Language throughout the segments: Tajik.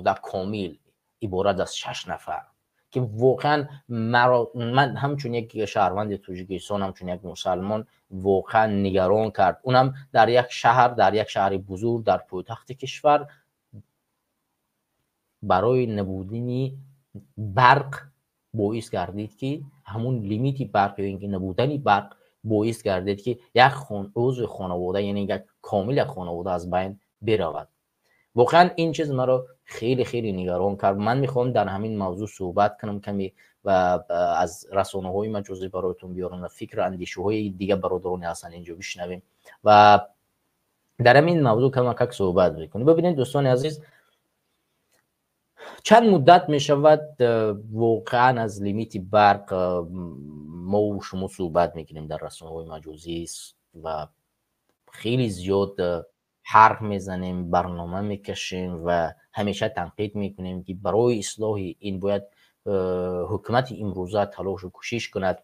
хонавода комил иборат аз 6 нафар, ки воқеан ман ҳамчун як шаҳрванди Тоҷикистон, ҳамчун як мусалмон воқеан нигарон кард. Унам дар як шаҳр, дар як шаҳри бузург, дар пойтахти кишвар барои набудани барқ боис гардид, ки ҳамун лимити барқ ё ин ки набудани барқ боис гардид, ки як узви хонавода, яъне як комил як хонавода аз байн биравад. Воқеан ин чиз маро хеле хеле нигарон кард. Ман мехоҳам дар ҳамин мавзӯъ суҳбат кунам каме ва аз расонаҳои маҷозӣ бароятон биёрам ва фикру андешаҳои дигар бародароне ҳастанд, инҷо бишнавем ва дар ҳамин мавзӯъ камакак суҳбат мекунем. Бибинед, дӯстони азиз, чанд муддат мешавад, воқеан аз лимити барқ мову шумо суҳбат мекунем дар расонаҳои маҷозӣ ва хеле зиёд ҳарф мезанем, барнома мекашем ва ҳамеша танқид мекунем, ки барои ислоҳи ин бояд ҳукумати имрӯза талошу кӯшиш кунад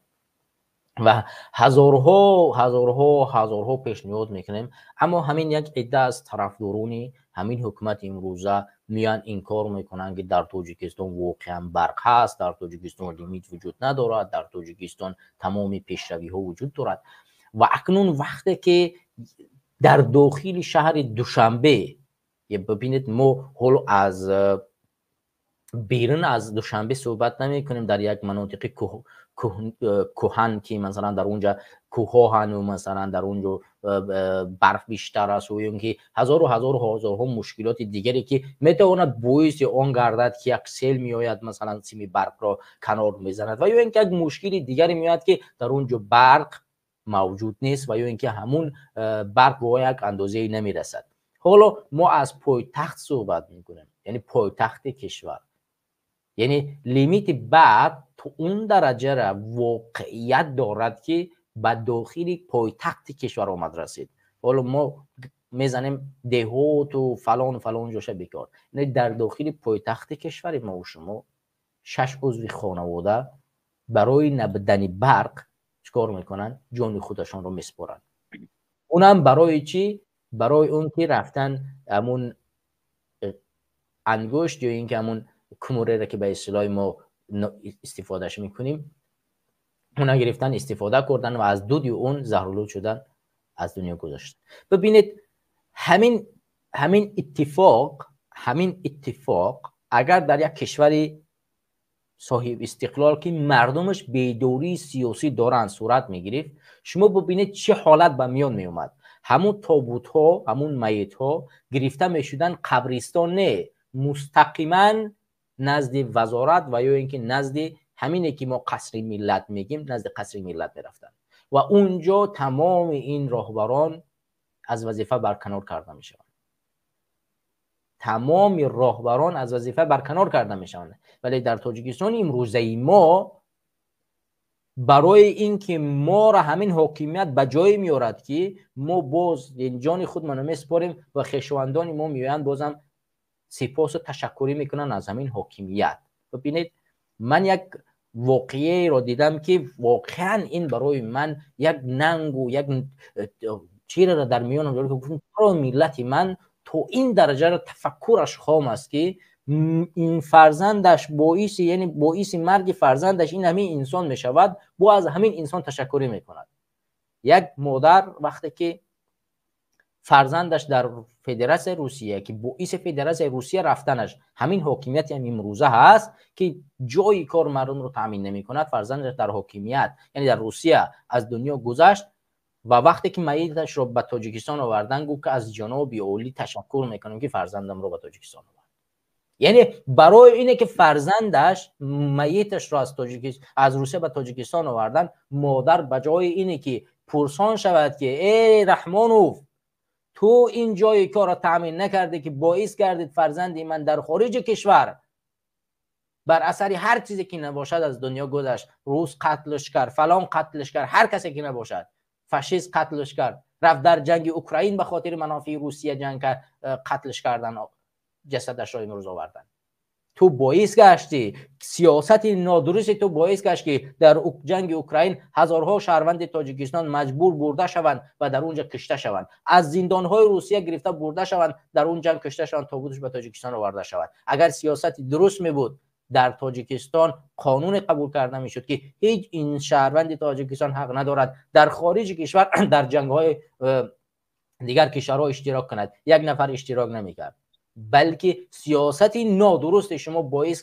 ва ҳазорҳо ҳазорҳо ҳазорҳо пешниҳод мекунем. Аммо ҳамин як идда аз тарафдорони ҳамин ҳукумати имрӯза меянд, инкор мекунанд, ки дар Тоҷикистон воқеан барқ ҳаст, дар Тоҷикистон лимит вуҷуд надорад, дар Тоҷикистон тамоми пешравиҳо вуҷуд дорад. Ва акнун вақте ки дар дохили шаҳри Душанбе, бибинед, мо ҳоло аз берун аз Душанбе суҳбат намекунем, дар як манотиқи кӯҳан, ки масалан дар унҷа кӯҳҳо ҳану масалан дар унҷо барф бештар аст ё ин ки ҳазору ҳазору ҳазорҳо мушкилоти дигаре, ки метавонад боиси он гардад, ки як сел меояд, масалан сими барқро канор мезанад ва ё ин ки як мушкили дигаре меояд, ки дар унҷо барқ мавҷуд нест ва ё ин ки ҳамун барқ бо як андозае намерасад. Ҳоло мо аз пойтахт суҳбат мекунем, яъне пойтахти кишвар, яъне лимити барқ то он дараҷара воқеият дорад, ки ба дохили пойтахти кишвар омад расид. Ҳоло мо мезанем деҳоту фалону фалон ҷоша бекор, дар дохили пойтахти кишвари мову шумо 6 узви хонавода барои набудани барқ чикор мекунанд? Ҷони худашонро месупоранд. Унам барои чӣ? Барои он ки рафтан ҳамун ангушт ё ин ки ҳамун кумуреро, ки ба истилоҳи мо истифодааш мекунем, уна гирифтан, истифода кардан ва аз дуди он заҳролуд шудан, аз дунё гузаштан. Бибинед, ҳамин иттифоқ агар дар як кишвари соҳиб истиқлол, ки мардумаш бедории сиёсӣ доранд, сурат мегирифт, шумо бибинед, чӣ ҳолат ба миён меомад. Ҳамун тобутҳо, ҳамун майитҳо гирифта мешуданд, қабристон не, мустақиман назди вазорат ва ё ин ки назди ҳамине, ки мо Қасри Миллат мегим, назди Қасри Миллат мерафтанд ва унҷо тамоми ин роҳбарон аз вазифа барканор карда мешаванд. Тамоми роҳбарон аз вазифа барканор карда мешаванд. Вале дар Тоҷикистони имрӯзаи мо барои ин ки моро ҳамин ҳокимият ба ҷое меорад, ки мо боз ҷони худмонро месупорем ва хешовандони мо меоянд, бозам сипосу ташаккурӣ мекунанд аз ҳамин ҳокимият. Бибинед, ман як воқеаеро дидам, ки воқеан ин барои ман як нангу як чиреро дар миёнам гуфтам: чаро миллати ман то ин дараҷаро тафаккураш хом аст, ки ин фарзандаш боиси, яъне боиси марги фарзандаш ин ҳамин инсон мешавад, бо аз ҳамин инсон ташаккурӣ мекунад? Як модар вақте ки фарзандаш дар Федератсияи Русия, ки боиси Федератсияи Русия рафтанаш ҳамин ҳокимияти ҳам имрӯза ҳаст, ки ҷои кор мардумро таъмин намекунад, фарзандаш дар ҳокимият, яъне дар Русия аз дунё гузашт ва вақте ки майиташро ба Тоҷикистон овардан, гуфт, ки аз ҷаноби олӣ ташаккур мекунам, ки фарзандамро ба Тоҷикистон овард. Яъне барои ине ки фарзандаш майиташро аз Русия ба Тоҷикистон овардан, модар ба ҷои ине ки пурсон шавад, ки э Раҳмонов, ту ин ҷои корро таъмин накардӣ, ки боис гардид фарзанди ман дар хориҷи кишвар бар асари ҳар чизе ки набошад аз дунё гузашт, рус қатлш кард, фалон қатлш кард, ҳар касе ки набошад, фашист қатлш кард, рафт дар ҷанги Украин ба хотири манофеи Русия ҷанг кард, қатлш кардан, ҷасадашро имрӯз овардан. Ту боис гаштӣ, сиёсати нодурусти ту боис гашт, ки дар ҷанги Украин ҳазорҳо шаҳрванди Тоҷикистон маҷбур бурда шаванд ва дар он ҷо кушта шаванд, аз зиндонҳои Русия гирифта бурда шаванд, дар он ҷанг кушта шаванд, тобуташ ба Тоҷикистон оварда шавад. Агар сиёсати дуруст мебуд, дар Тоҷикистон қонуне қабул карда мешуд, ки ҳеҷ ин шаҳрванди Тоҷикистон ҳақ надорад дар хориҷи кишвар дар ҷангҳои дигар кишварҳо иштирок кунад. Як нафар иштирок намекард, балки сиёсати нодурусти шумо боис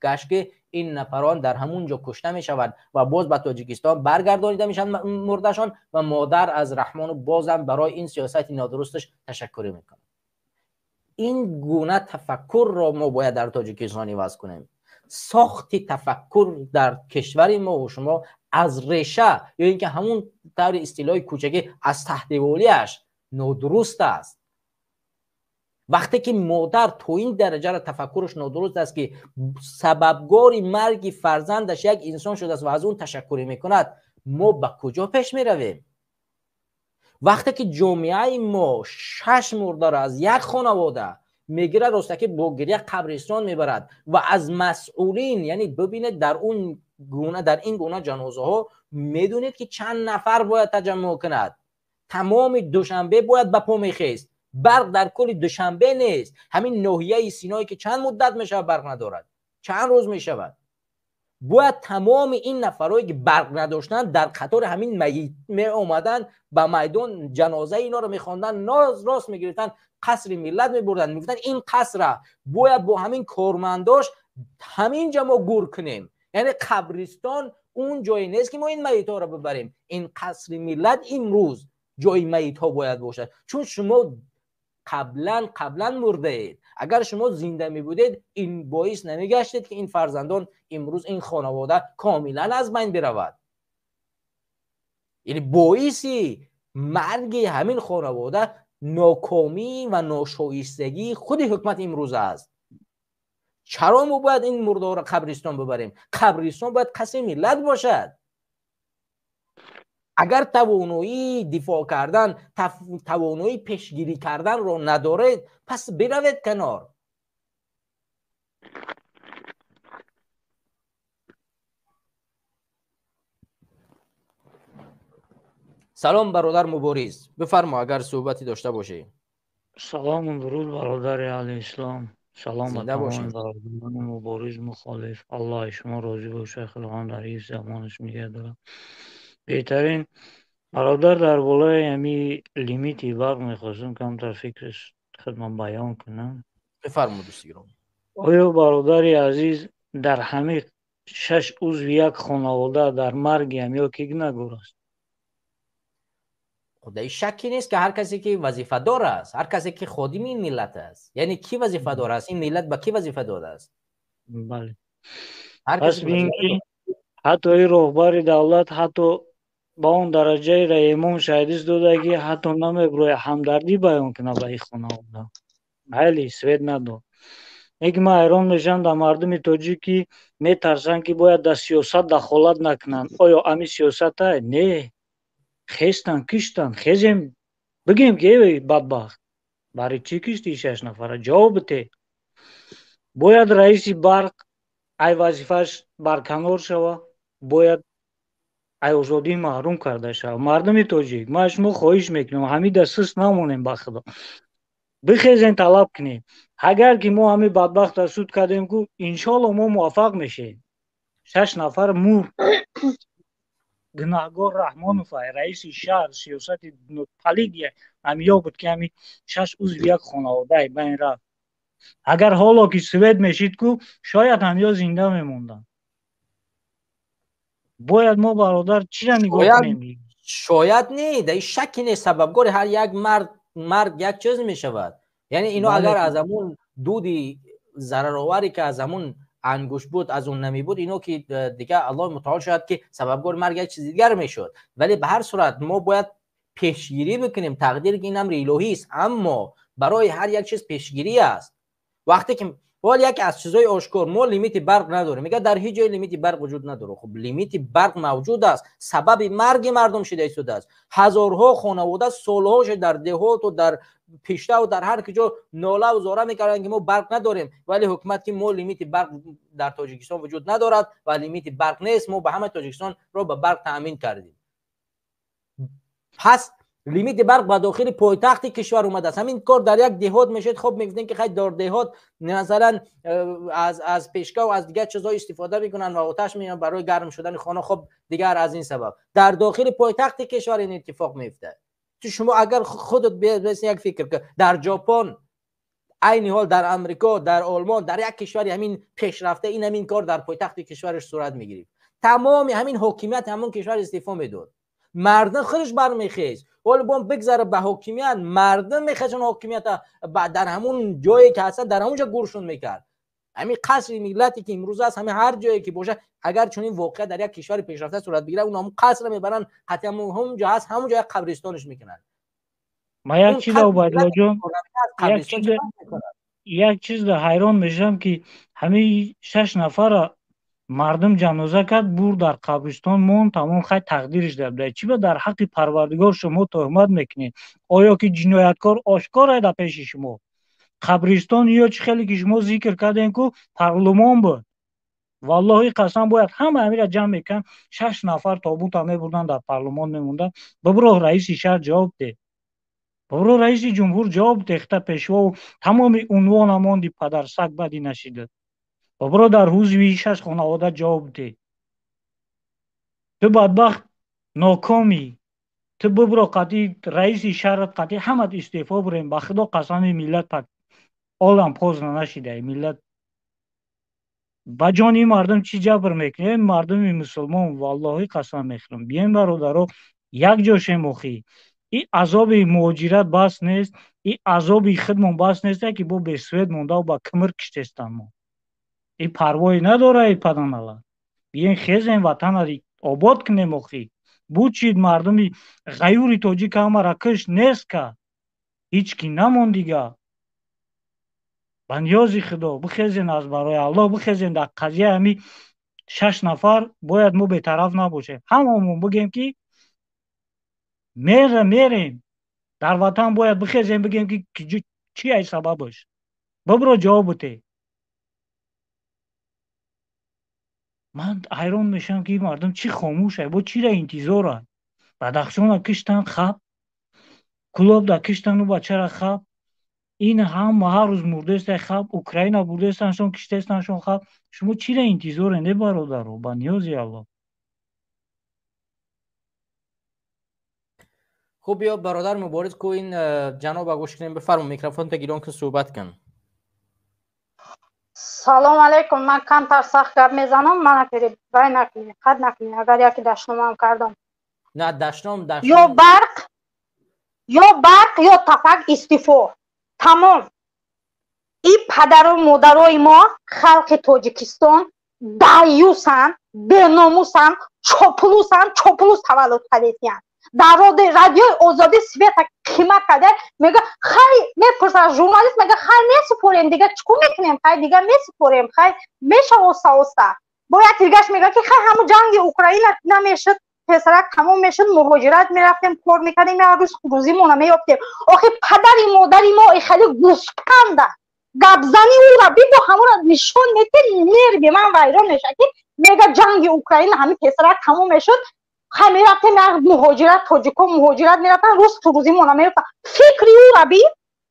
гашт, ки ин нафарон дар ҳамун ҷо кушта мешаванд ва боз ба Тоҷикистон баргардонида мешаванд мурдашон, ва модар аз Раҳмону бозам барои ин сиёсати нодурусташ ташаккурӣ мекунад. Ин гуна тафаккурро мо бояд дар Тоҷикистон иваз кунем. Сохти тафаккур дар кишвари мо ва шумо аз реша ё ин ки ҳамун таври истилоҳи кӯчагӣ аз таҳдиволиаш нодуруст аст. Вақте ки модар то ин дараҷаро тафаккураш нодуруст аст, ки сабабгори марги фарзандаш як инсон шудааст ва аз он ташаккурӣ мекунад, мо ба куҷо пеш меравем? Вақте ки ҷомеаи мо шаш мурдаро аз як хонавода мегирад, ростаки бо гиря қабристон мебарад ва аз масъулин, яъне бибинед, дар он гуна, дар ин гуна ҷанозаҳо медонед, ки чанд нафар бояд таҷаммуъ кунад. Тамоми Душанбе бояд ба по мехест. Барқ дар кулли Душанбе нест. Ҳамин ноҳияи Синое, ки чанд муддат мешавад барқ надорад, чанд рӯз мешавад, бояд тамоми ин нафарое, ки барқ надоштанд, дар қатори ҳамин майит меомаданд ба майдон, ҷанозаи инҳоро мехонданд, ноз рост мегирифтанд, Қасри Миллат мебурданд, мегуфтанд, ин қасра бояд бо ҳамин кормандош ҳамин ҷа мо гур кунем. Яъне қабристон он ҷое нест, ки мо ин майитҳоро бибарем. Ин Қасри Миллат имрӯз ҷои майитҳо бояд бошад, чун шумо қаблан мурдаед. Агар шумо зинда мебудед, ин боис намегаштед, ки ин фарзандон имрӯз, ин хонавода комилан аз байн биравад. Яъне боиси марги ҳамин хонавода нокомӣ ва ношоистагии худи ҳукумати имрӯза аст. Чаро мо бояд ин мурдаҳоро қабристон бибарем? Қабристон бояд Қасри Миллат бошад. Агар тавоноии дифоъ кардан, тавоноии пешгирӣ карданро надоред, пас биравед канор. Салом, бародар Мубориз, бифармо, агар суҳбате дошта бошӣ. Салому дуруд, бародари аҳли ислом. Салом ба Зинда бошед. Тамоми бародарони мубориз, мухолиф. Аллоҳ шумо розӣ бошад, Худованд дар ҳифзи амонаш нигаҳ дорад. Беҳтарин бародар, дар болои ҳами лимити барқ мехостам камтар фикри худман баён кунам. Бифармо, дӯсти гиромӣ. Оё, бародари азиз, дар ҳами шаш узви як хонавода дар марги ҳамё ки гунаҳгор аст? Худаи шакке нест, ки ҳар касе ки вазифадор аст, ҳар касе ки ходими ин миллат аст. Яъне кӣ вазифадор аст? Ин миллат ба кӣ вазифа додааст? Бале. Ҳар пас касе ки бин, вазифа ки дорад. Ҳатто ин роҳбари давлат ҳатто ба он дараҷаеро эмон шаҳидис дода, ки ҳатто намеброяд ҳамдардӣ баён кунад ба ин хонавода. Майли, свет надод. Лекин ман ҳайрон мешавам дар мардуми тоҷик, ки метарсанд, ки бояд дар сиёсат дахолат накунанд. Оё ами сиёсата не хестан киштанд? Хезем, бигем, ки эй бадбахт, барои чӣ кишти шаш нафара? Ҷавоб бите. Бояд раиси барқ ай вазифааш барканор шава, бояд ай озодӣ маҳрум карда шава. Мардуми тоҷик, ман аз шумо хоҳиш мекунам, ҳамида суст намонем, ба Худо бихезем, талаб кунем. Агар ки мо ҳами бадбахтро суд кардем ку, иншоалло мо муваффақ мешавем. Шаш нафар мурд, гунаҳгор Раҳмонов, ай раиси шаҳр, сиёсати палидия ҳамиё буд, ки ҳами шаш узви як хонавода ай байн рафт. Агар ҳоло ки свет мешид ку, шояд ҳамиё зинда мемонданд. Бояд мо, бародар, чира нигоҳ Шояд, кунем? шояд не, дар ин шакке нест, сабабгори ҳар як марг як чиз мешавад. Яъне ино агар аз ҳамун дуди зарароваре, ки аз ҳамун ангушт буд, аз он намебуд, ино ки дигар Аллоҳи мутаол, шояд ки сабабгори марг як чизи дигар мешуд. Вале ба ҳар сурат мо бояд пешгирӣ бикунем. Тақдир ки ин амри илоҳӣ аст, аммо барои ҳар як чиз пешгирӣ аст. Вақте ки Ҳол яке аз чизҳои ошкор, мо лимити барқ надорем. Мегӯяд, дар ҳеҷ ҷое лимити барқ вуҷуд надорад. Хуб, лимити барқ мавҷуд аст, сабаби марги мардум шида истодааст. Ҳазорҳо хонавода солҳо шуд дар деҳоту дар пиштаву дар ҳар куҷо нолаву зора мекарданд, ки мо барқ надорем, вале ҳукумат ки мо лимити барқ дар Тоҷикистон вуҷуд надорад ва лимити барқ нест, мо ба ҳамаи Тоҷикистонро ба барқ таъмин кардем. Пас лимити барқ ба дохили пойтахти кишвар омадааст. Ҳамин кор дар як деҳот мешед, хоб мегуфтем, ки хай, дар деҳот масалан аз пешкаву аз дигар чизҳо истифода мекунанд ва оташ меоянд барои гарм шудани хона. Хоб, дигар аз ин сабаб дар дохили пойтахти кишвар ин иттифоқ меафтад. Шумо агар худат як фикр кун, дар Ҷопон, айни ҳол дар Амрико, дар Олмон, дар як кишвари ҳамин пешрафта ин ҳамин кор дар пойтахти кишвараш сурат мегирифт, тамоми ҳамин ҳокимият ҳамон кишвар истеъфо медод, мардум худаш бармехест. Ҳоло бом бигзара ба ҳокимият, мардум мехезон, ҳокимията дар ҳамун ҷое ки ҳастанд, дар ҳамун ҷо гуршон мекард. Ҳамин қасри миллате ки имрӯз аст, ҳамин ҳар ҷое ки бошад, агар чунин воқеа дар як кишвари пешрафта сурат бигирад, он ҳамун қасрро мебаранд, қатъи ҳамун ҷо ҳаст, ҳамун ҷо як қабристонаш мекунанд. Ма як чиз, Убайдуллоҷон, як чизда ҳайрон мешавам, ки ҳамин шаш нафара мардум ҷаноза кард, бур дар қабристон монд, тамом, хай, тақдириш дар чӣ ба дар ҳаққи Парвардигор шумо тӯҳмат мекунед? Оё ки ҷинояткор ошкор дар пеши шумо қабристон ё чӣ хеле ки шумо зикр кардем, ку парлумон буд. Валлоҳи қасам, бояд ҳама ҳамира ҷамъ мекард, шаш нафар тобута мебурданд, дар парлумон мемонданд. Бибро, раиси шаҳр ҷавоб деҳ, бибро, раиси ҷумҳур ҷавоб деҳ, та пешвову тамоми унвона монди, падарсаг бади нашида. Бибро, дар ҳузви шаш хонавода ҷавоб деҳ. Ту бадбахт нокомӣ, ту бибро, қатъи раиси шаҳрат, қатъи ҳамат истеъфо бурем. Ба Худо қасами, миллат пак олам поздно нашидаи. Миллат, ба ҷони мардум чӣ ҷабр мекунем? Мардуми мусулмон, валлоҳи қасам мехӯрам, биёем, бародаро, як ҷо шем. Охӣ, и азоби муҳоҷират бас нест, и азоби худмон бас нест, ки бо бесвет мондаву ба кимир киштестан мо. И парвое надора, и паданала. Биёем, хезем, ватана обод кунем. Охӣ, буд чид, мардуми ғаюри тоҷик ҳамара киш нест кард, ҳеҷ ки намонд дига. Ба ниёзи Худо бихезен, аз барои Аллоҳ бихезен. Дар қазияи ҳами шаш нафар бояд мо бетараф набошем, ҳамамон бигем, ки мера мерем дар ватан, бояд бихезем, бигем, ки чи ай сабабаш. Бибро, ҷавоб бите. Ман ҳайрон мешавам, ки мардум чӣ хомӯш ай, бо чира интизора? Бадахшона киштан, хаб, Кулобда киштану бачара, хаб, ин ҳама ҳар рӯз мурдестай, хаб, Украина бурдестаншон, киштестаншон, хаб. Шумо чира интизоре, не, бародаро? Ба ниёзи Аллоҳ. Хуб, биё, бародар Мубориз, ку ин ҷаноба гӯш кунем. Бифармо, микрофонта гирон кун, суҳбат кун. Салом алейкум. Ман камтар сахт гап мезанам, мана вай накунӣ, қад накунӣ, агар яке дашномам кардам. На дашном. Ё барқ, ё барқ, ё тафак истифо, тамом. И падару модарои мо, халқи Тоҷикистон даюсанд, беномусанд, чоплусанд, чоплус таваллуд кардетиянд. Дар Радиои Озодӣ света қимат карда мега, хай, мепурсад журналист, мега, хай, месупорем, дига чӣ кор мекунем, хай, дига месупорем, хай, меша оста оста. Бо як дигаш мега, ки хай, ҳамун ҷанги Украина намешуд, песарак тамом мешуд, муҳоҷират мерафтем, кор мекардем, як рӯз рӯзимона меёфтем. Охи, падари модари мо хеле гӯспанда гапзани ӯра бибо, ҳамура нишон медиҳ, нерви ман вайрон мешавад, ки мега ҷанги Украина ҳамин песарак тамом мешуд, хай, мерафтем як муҳоҷират, тоҷико муҳоҷират мерафтан, рӯз рӯзимона меёфтан. Фикри ӯра би,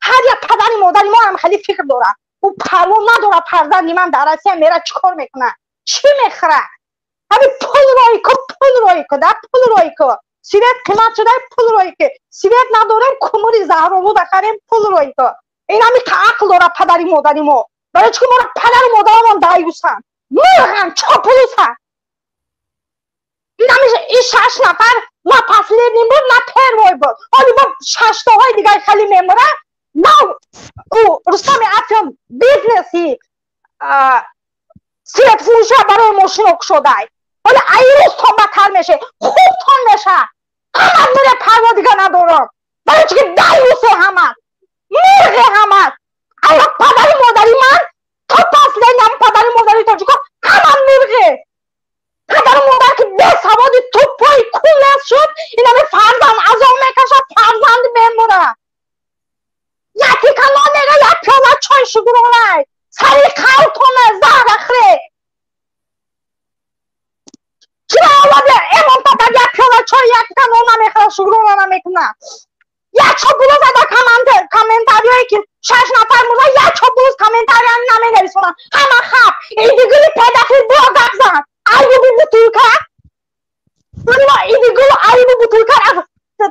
ҳар як падари модари мо ҳам хеле фикр дорад. Ӯ парво надорад, фарзанди ман дар Россия мера, чӣ кор мекунад, чӣ мехӯрад. Ҳамин пул рой ку, пул рой ку, да, пул рой ку, свет қимат шуда, пул рой ку, свет надорем, кумури заҳролуда харем, пул рой ку. Ин ҳами ақл дорад падари модари мо? Барои чӣ ки моро падару модарамон даюсанд, мурғанд, чоплусанд. Ин шаш нафар на последний буд, на первой буд. Ҳоли бо шаштоҳои дигар хеле мемурад. На ӯ Рустами Афён бизнеси светфурӯша барои мошино кушодай. Ҳоли айрӯзтон бадтар меше, хубтон меша. Ҳамат муре, парво дига надорам. Барои чӣ ки даюсе ҳамат, мурғе ҳамат. Ая падари модари ман то Шукрона намекунад. Як чоплус ада комментариое ки шаш нафар мурда, як чоплус комментария наменависонанд. Ҳама хаб идигули педафил бо гап зан. Аюби бутулка, идигул аюби бутулка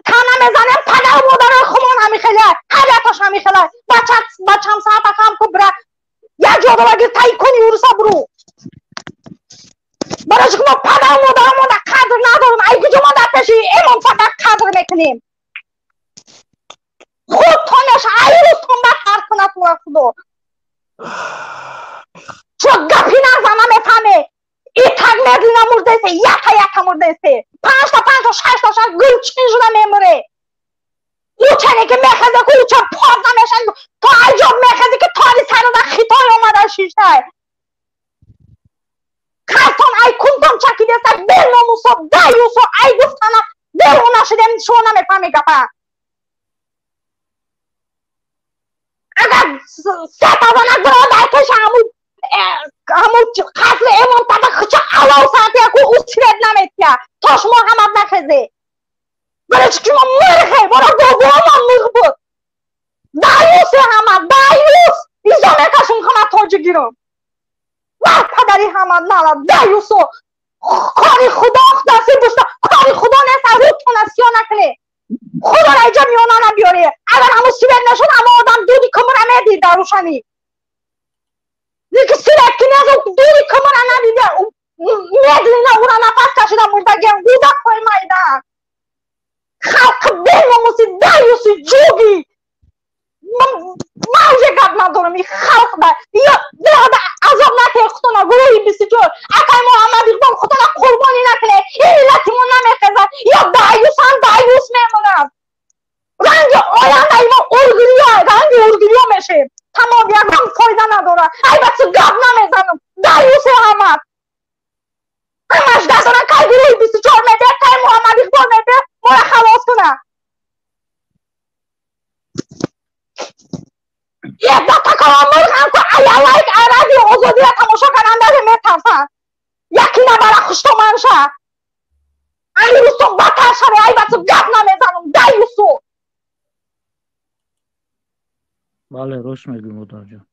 тана мезанем. Падару модарои хумон ҳами хеле, ҳар якаш ҳами хеле. Бачам саатакам ку бира, як ҷо дора тай куни уруса буру. Барои мо падару модарамон қадр надорем. Ай куҷо мо дар пеши эмон фақат қадр мекунем? Худтонаш айрӯзтон ба ҳар кунад тура худо. Чо гапи наза намефаҳме? И так медленно мурдесе, яка яка мурдесе, панҷта панҷта, шашта шаш, гулчин шуда мемуре. Учане ки мехезе ку уча пок намешан. То аҷоб мехезе ки тори сарода хитой омада шиштай. Картон ай кунтон чакидеса, беномусо, даюсо. Ай гуфтана девона нашидем. Шумо намефаҳме гапа. Агар сета занак биро дар пеши ҳамун қатли эмон тада хича алов саатия ку, ӯ свет наметия, то шумо ҳамат нахезе. Барои чи шумо мирхе, бора бобоамон мирх буд. Даюсе ҳама даюс изо мекашум, ҳама тоҷигиро бар падари ҳама нала даюсо. Кори худо даси бушта, кори худо нест. Рӯтона сиё накунед, худоро иҷа миёна набиёре. Агар ҳамун свет нашуд, ҳама одам дуди кумра медид дар рӯшанӣ. Леки свет ки нез, дуди кумра надида, медленно ура нафас кашида мурдагиам. Гудакҳои майдан, халқи беномуси, даюси, ҷуги. Ман уже гап надорам. И халқ да ё азоб накунед худтона. Гурӯҳи 24, акай Муҳаммад Иқбол, худтона қурбонӣ накунед. Ин миллати мо намехезад, ё даюсан даюс мемонад. Ранги ояндаи мо ургиё, ранги ургиё мешем. Тамом, ягон фоида надорад. Ай бачи, гап намезанам. Даюсе ҳамад ҳамаш дастона. Кай гурӯҳи 24 мебиад, кай Муҳаммад Иқбол мебиад, моро халос кунад? Як дафъа мурғам ку аялайк радио Озодиро тамошо кардан даже метарсанд. Яки набара хуштоманша. Ай рӯстон батар шаве. Ай бачи, гап намезанам. Даюсу. Бале, рост мегӯй, модарҷон.